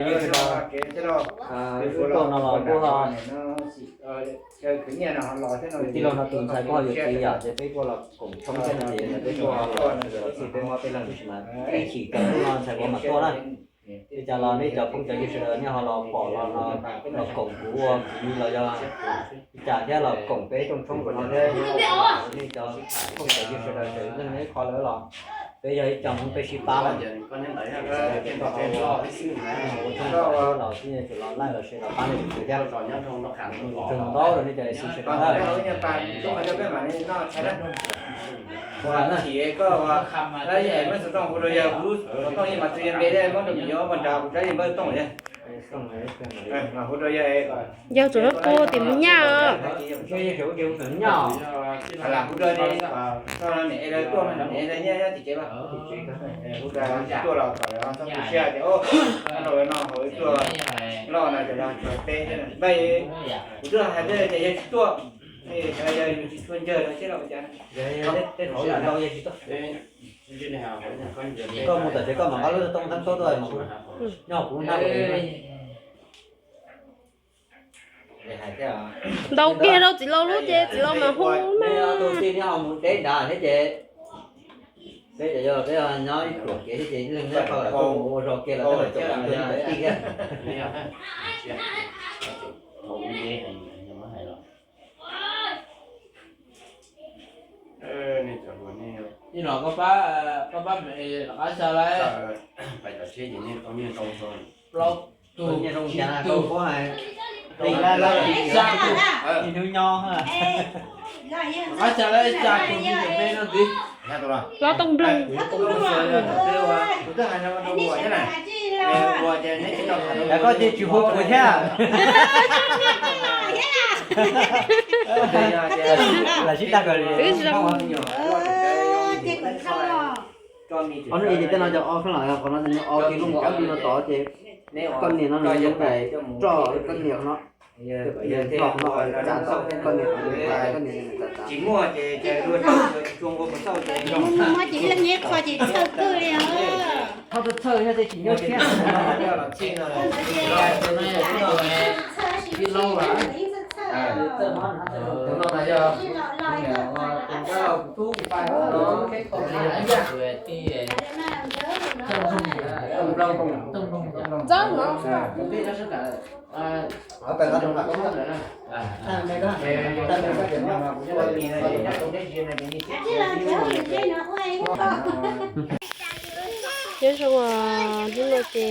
Lub tuaj no los kuj ho, tus tij laug no tus ntxhais kuj ho yuav txiv yom, ces peb kuj los koom tshoob thiab no ces peb kuj los txhij peb mob peb leeg tab sis mas chim kawg hnub no ntxhais kuv mam tuaj na. Li cas los nej cov phooj cov ywg sawv daws nej ho los pom los no los koom kuv ua kwv los yog li cas thiab los koom peb rooj tshoob no thiab nej cov phooj cov ywg sawv daws sawv daws ib qho lawm los peb yog ib co Hmoob peb sib pab na. Ua tshoob los tib tsum los like los share los pab nej tus kwv thiab. Tsaug ntau rau nej cov xib sawv daws na. Yawg tsuas lub qub tim mus nyaj os. Koj mus tom tsev koj mam nqa lub tooj thab tuaj tuaj nyob kuv na. Ntau kiag rau txiv laus lub ces txiv laus mam hu na. Tus tij neb ho mus deb nrad thiab ces peb cov yog peb nyob ib pluag kev thiab ces leej neb qhov lawm tuaj mus ua zog kiag los tej los caum tij thiab. Nim no koj pab, koj pab me es lawv qab xya lawm. Plaub tug, tsib tug, xya tug, ib hnub nyob. Lawv qab xya lawm xya tug me nyuam me no ntxiv. Plaub tooj nploog. Koj ces tsis hu kuv thiab. Lam sib dag kom twb zoo. Ob hnub ib ces tej no cov o kheej lawm, qhov no nws o kis lub nkaus ob hnub no tod ces koj nias no nws zoo nraim roj koj nias qhov no. Nws nrog no tsav tau koj nias qhov nws tsav tsav. Muaj ces leej neb qho ces txhawj kawg li os. Qhov txhawj txhawj yog tej tsis nyob siab. Txawb no. Nyob zoo os, hnub no ces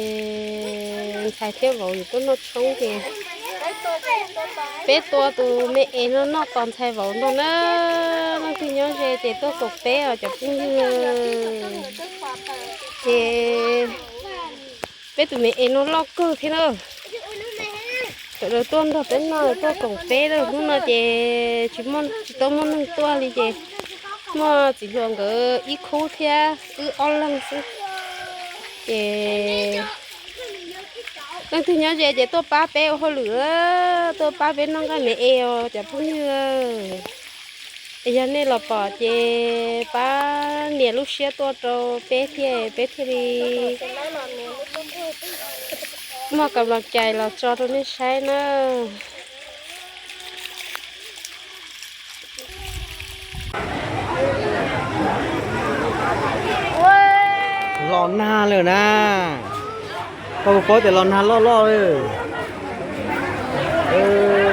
ntxhais thiab vauv yuav tuaj noj tshoob ces peb tua tus me es no noj tos ntxhais vauv nrog na. Leej twg nyob ze ces tuaj koom peb os cov phooj ywg. Ces peb tus me es no loj kawg thiab na. Sawv daws tuaj nrog peb noj tuaj koom peb lawm. Hnub no ces tsis muaj, tsis tau muaj neeg tuaj li ces muaj txiv hluas nkawd ib khub thiab wb ob leeg xwb. Ces leej twg nyob ze ces tuaj pab peb ua hauj lwm, tuaj pab peb noj nqaij me es os cov phooj ywg. Es yog nej los pom ces pab nias lub siab tuaj rau peb thiaj peb thiaj li muaj kam los cais los tso rau nej saib na. Los nag lawm na. Koj puas paub tias los nag loj loj lawm.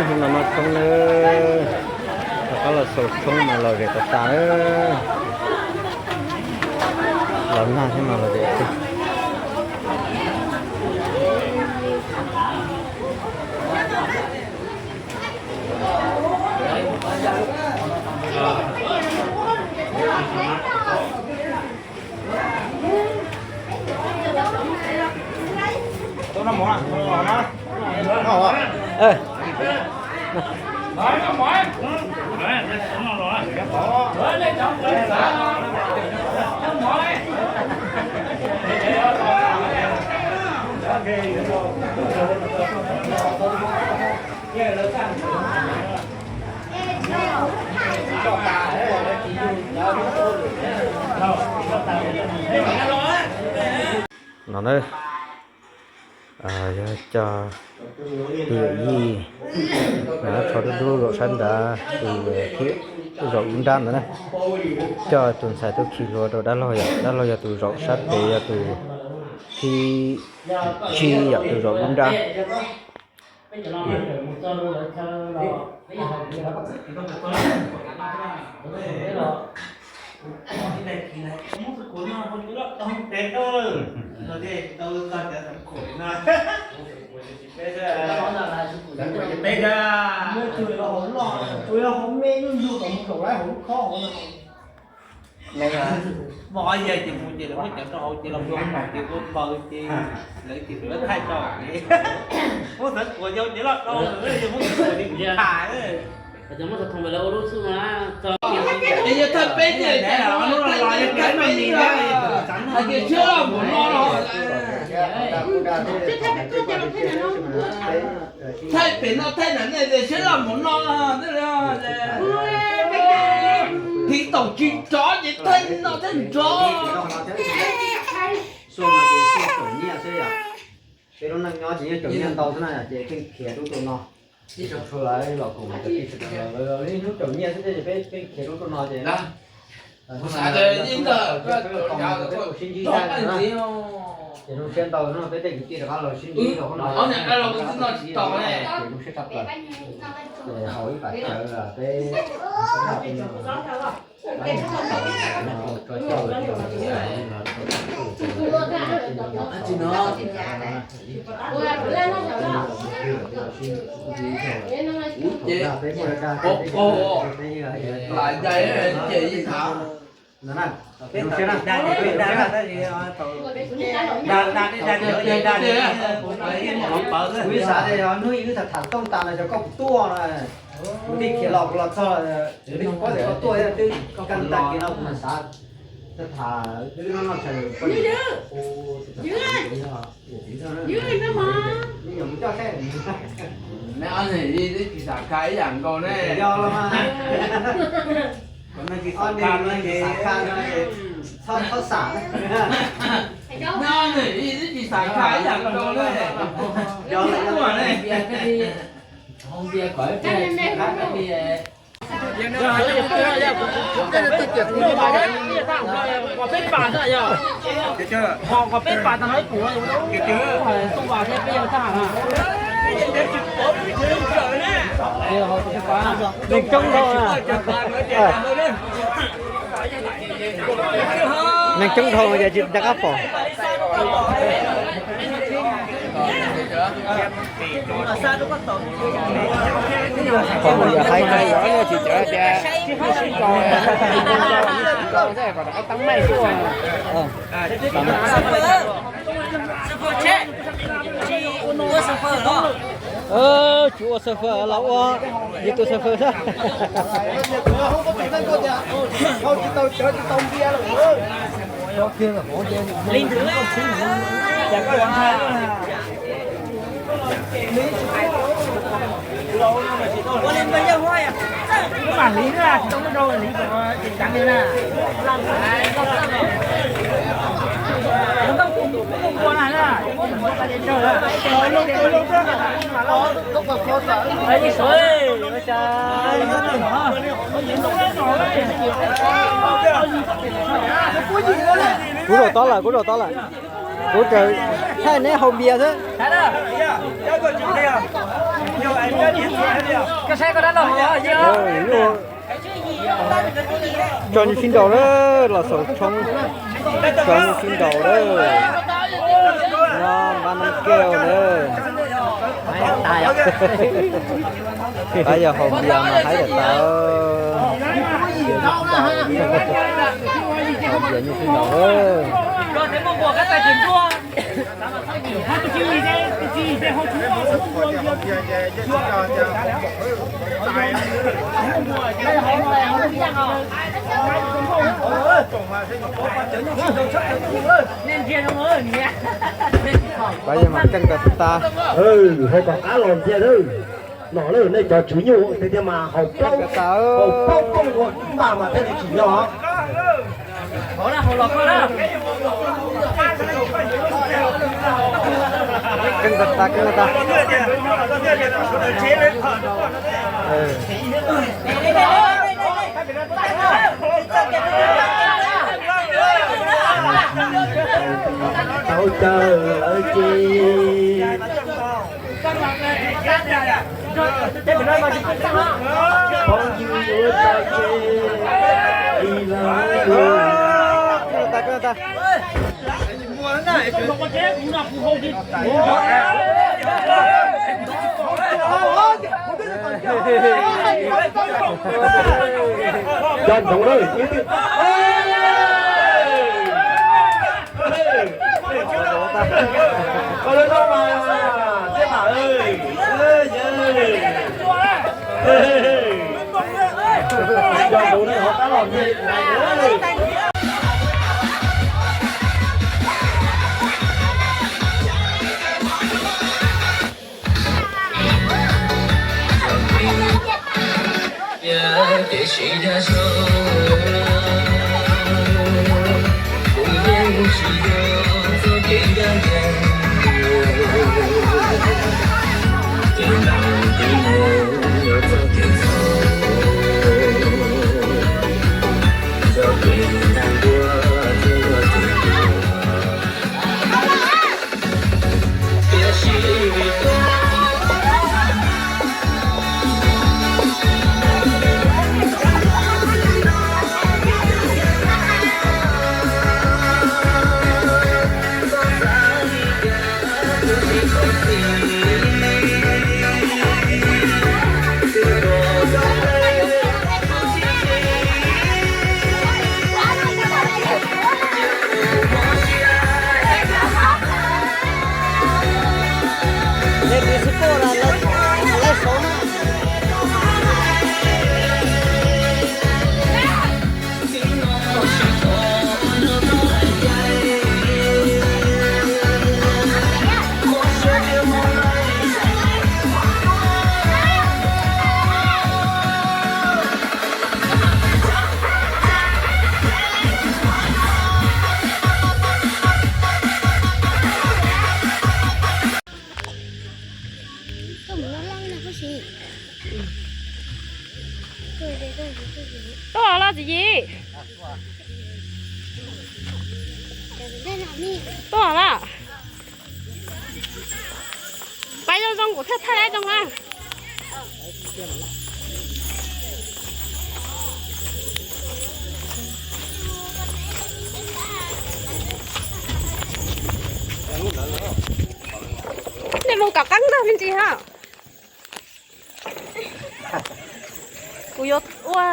Hnub no noj tshoob na, rov qab los xaus tshoob mas lom zem tas tas na. Los nag thiab mas lom zem tiag. No na, Yog coj tus yawm yij, rho dub dub zaum sab nrad, tus thib zaum lub nrab ntawd na, coj tus ntxhais tuaj khi hlua rau dab laug yom, dab laug yog tus zaum sab pem, yog tus thib tsib yom, tus zaum lub nrab. Muaj ob yawg ces mus ces lawv muab cov rau hauv ces los ua mov ces ua npaws ces lawv ces lawv thaij rau ces muab xav kuas yau ces loj rau lawm, muab xav kuas li tham. Muab xav thoo lawv ua lub xub na. Es yog thaj peb tiag, lub los los yog kaib mas nis na, hais tias siab loj mus no los. Thaij pem no thaij nram nej tias siab loj mus no, thiv taum tsis nrov ces thaij no thaij nrov. Peb lub neej nyob ces yeej caum nyiaj ntau xwb na, ces pheej khiav rau ub rau no. Ib tsoom tshuaj lawv los koom cov tij sawv daws los lawv ib hnub caum nyiaj xwb thiab ces peb pheej khiav rau ub rau no ces, peb ua sib ntsib tag na, ces zoo siab ntau no peb tej kwv tij rov qab los sib ntsib rau qhov no, ces zoo siab tshaj plaws. Ces haus ib pam cawv peb Kuv xav tias yog hnub ib wb tham tham tooj tas no cov koj puas tuaj no, kuv thiaj khiav los kuv los txog, kuv thiaj paub tias koj tuaj thiab, twb koj kab tas kiag no kuv xav tham wb noj noj tshais. Neb ob niam txiv twb tsis xav kha ib yam nkaus ne. Yog los mas. Ob niam txiv tsis xav kha no, txhob xav. Neb ob niam txiv twb tsis xav kha ib yam nkaus ne. Yog los mas. Neeg coob dhau, neeg coob dhau ces tsis nco qab pom. Pom yog hais no yog tsis cawv tias sib nkaus, sib nkaus kom rov qab tab meej xwb. Tsis ua xab fawm los ua, yus tus xab fawm xwb. Kuv zaum tod lawm, kuv zaum tod lawm. Kuv thaij neb haus npias xwb. Tso nws sib nraus na, los xaus tshoob, tso nws sib nraus na. No npab nab kej na. Tab yog haus npias mas haib tas tas. Haus npias nws sib nraus na. Pab yog mas keej tas tas. Hais kom qab los ntxiag nawb. Nom lawm nej cov tswv nyuj tiag tiag mas haus plaub, haus plaub pooj ua ib npag mas thiaj li tsim nyog. Haus los koj na. Tag, tag, tag. Tau caw lawv ces phooj ywg yuav tau ces li lawm. Cov ntsoov lawm, ib tug. Koj lub noob mas, Txiaj Pam, cov ntsoov lawm, ho tab los nthe. Tuaj los txiv Yim. Tuaj los. Pais zoo zoo kuv thiaj thaij lawv zoo na. Nej mus kom qeeb ntag me ntsis ha. Kuv yuav ua.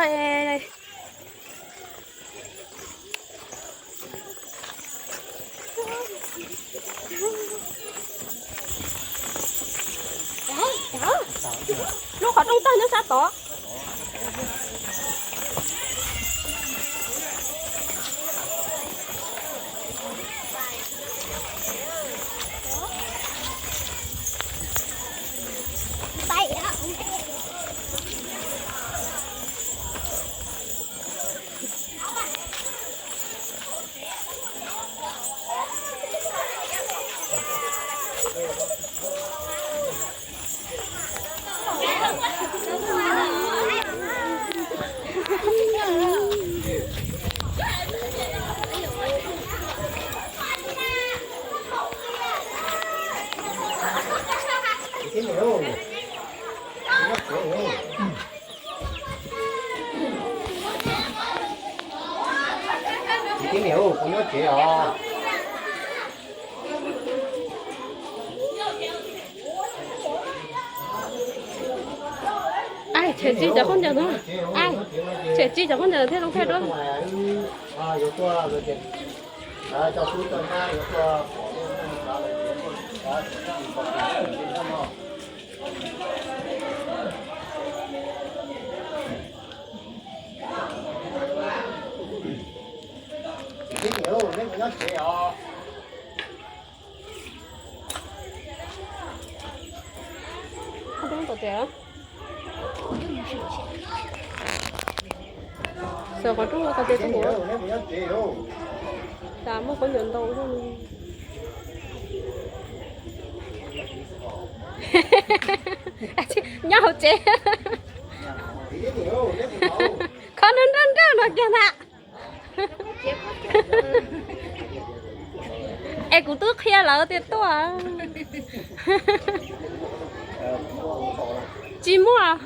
Lub qhov rooj tag nyob sab tod. Txiv Tib Niam, kuv nyob tsev os. Tshem tsis cov khaub ncaws no, tshem tsis cov khaub ncaws thiaj zoo thaij duab. Txiv Tib Niam, nej puas nyob tsev os? Xav qhov rooj ua qhov tias rau kuv. Neb puas nyob tsev os? Tas muaj khaub ncaws ntau. Nyob hauv tsev. Kho nrog nrog nrog no kiag na. Es kuv twb qhia lawv tias tuaj. Tsis muaj.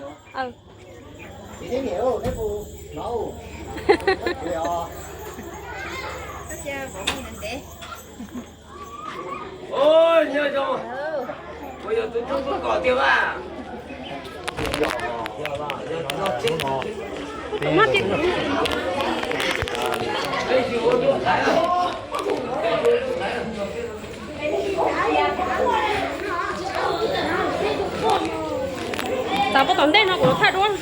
Txav puag tom ntej no kuv thaij duab.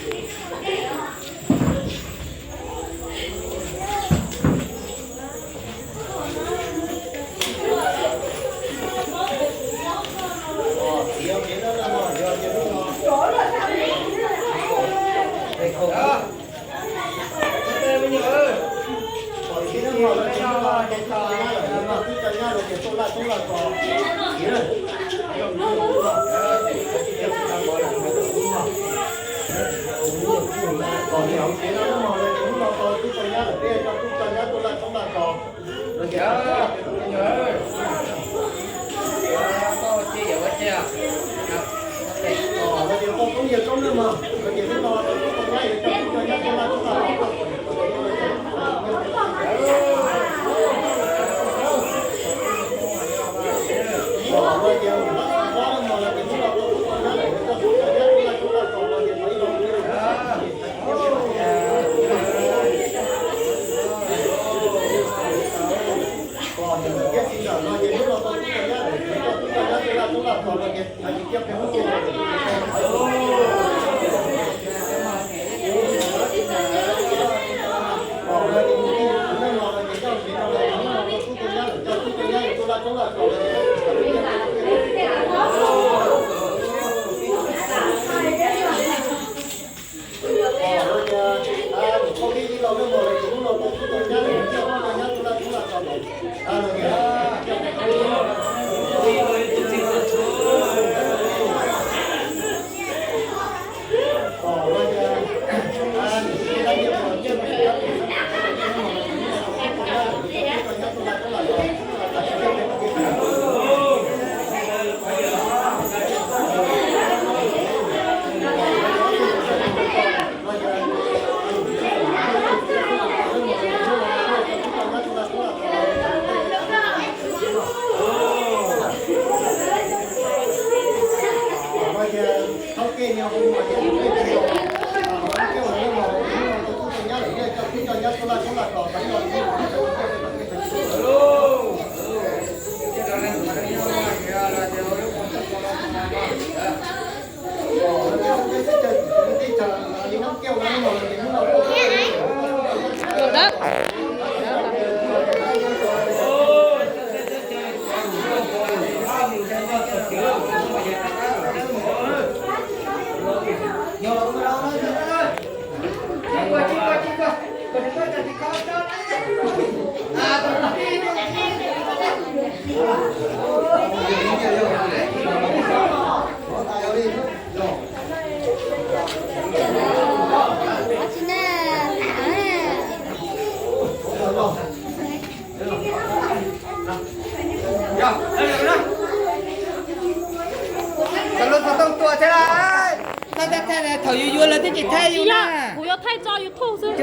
Thaum yus yuav lawv twb tsis thaij yus na. Kuv yuav thaij tso YouTube xwb.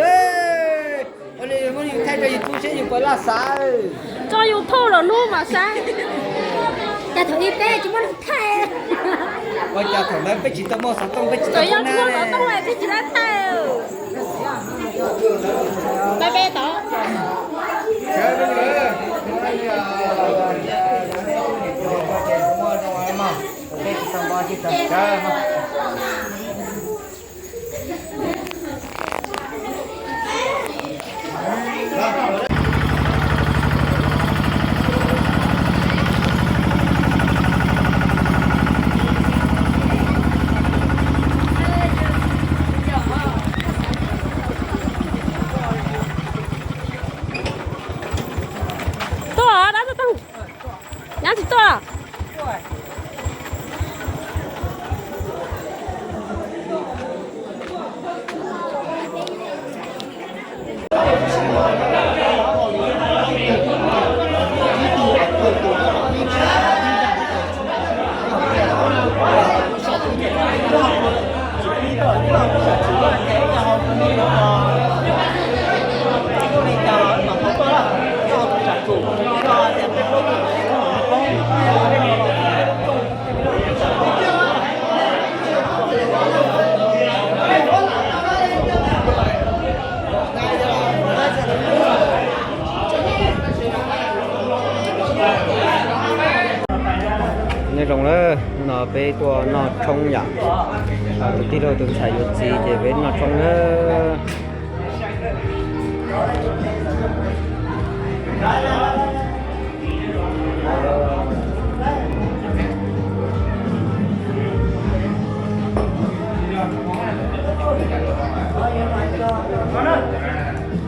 Ua li muab yus thaij rau YouTube seb yus puas laj xav. Tso YouTube los hnub mas saib. Cas thaum ub peb tsis muaj neeg thaij. Ua cas thaum ntawd peb tsis tau muaj xov tooj, peb tsis tau muaj xov tooj, peb tsis tau thaij. Peb peb tau. Tuaj dab tsi tuaj? Nyab tsis tuaj. Peb tuaj noj tshoob yom. Tus tij laug tus ntxhais yuav txiv ces peb noj tshoob nawb.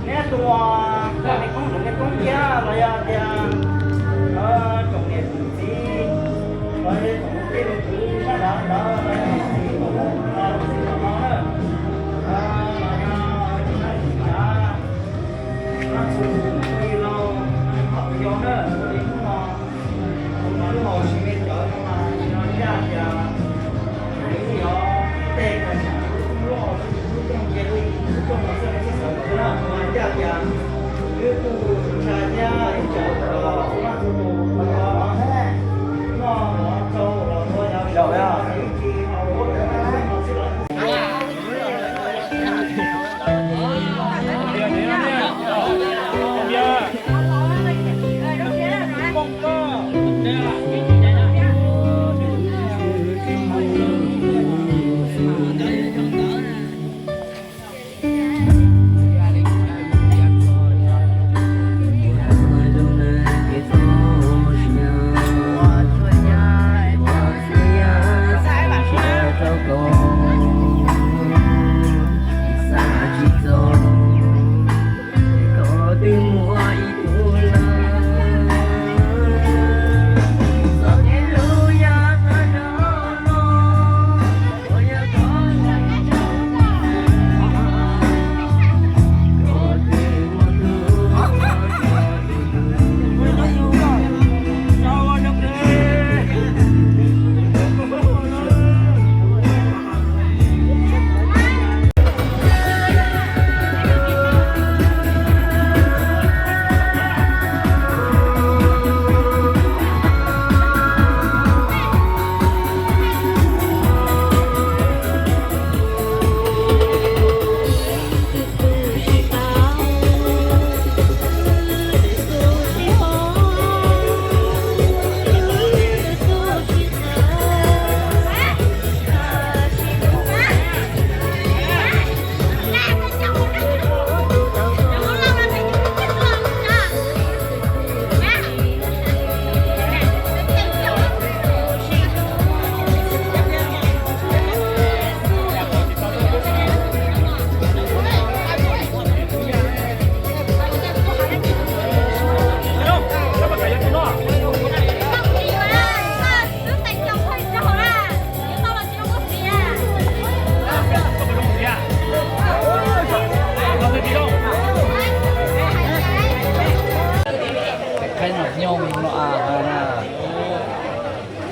Neb tus me koob, me koob thiab los yog tias tsoom niam tsoom txiv, los yog tsoom tij tsoom kwv sab nrad ntawd, los yog txiv txiv no na, los yog txiv tsav, txiv tsav, txiv laus, txiv yau na, ua li hnub no, hnub no lub hauv sis me cawv no mas tsis no ncaj tias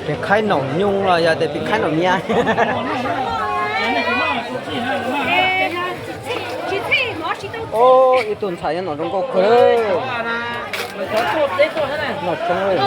Tes khaib naum nyoog los yog tes tis khaib naum nyab. Ib tug ntxhais nyob no zoo nkauj kawg. Noj tshoob.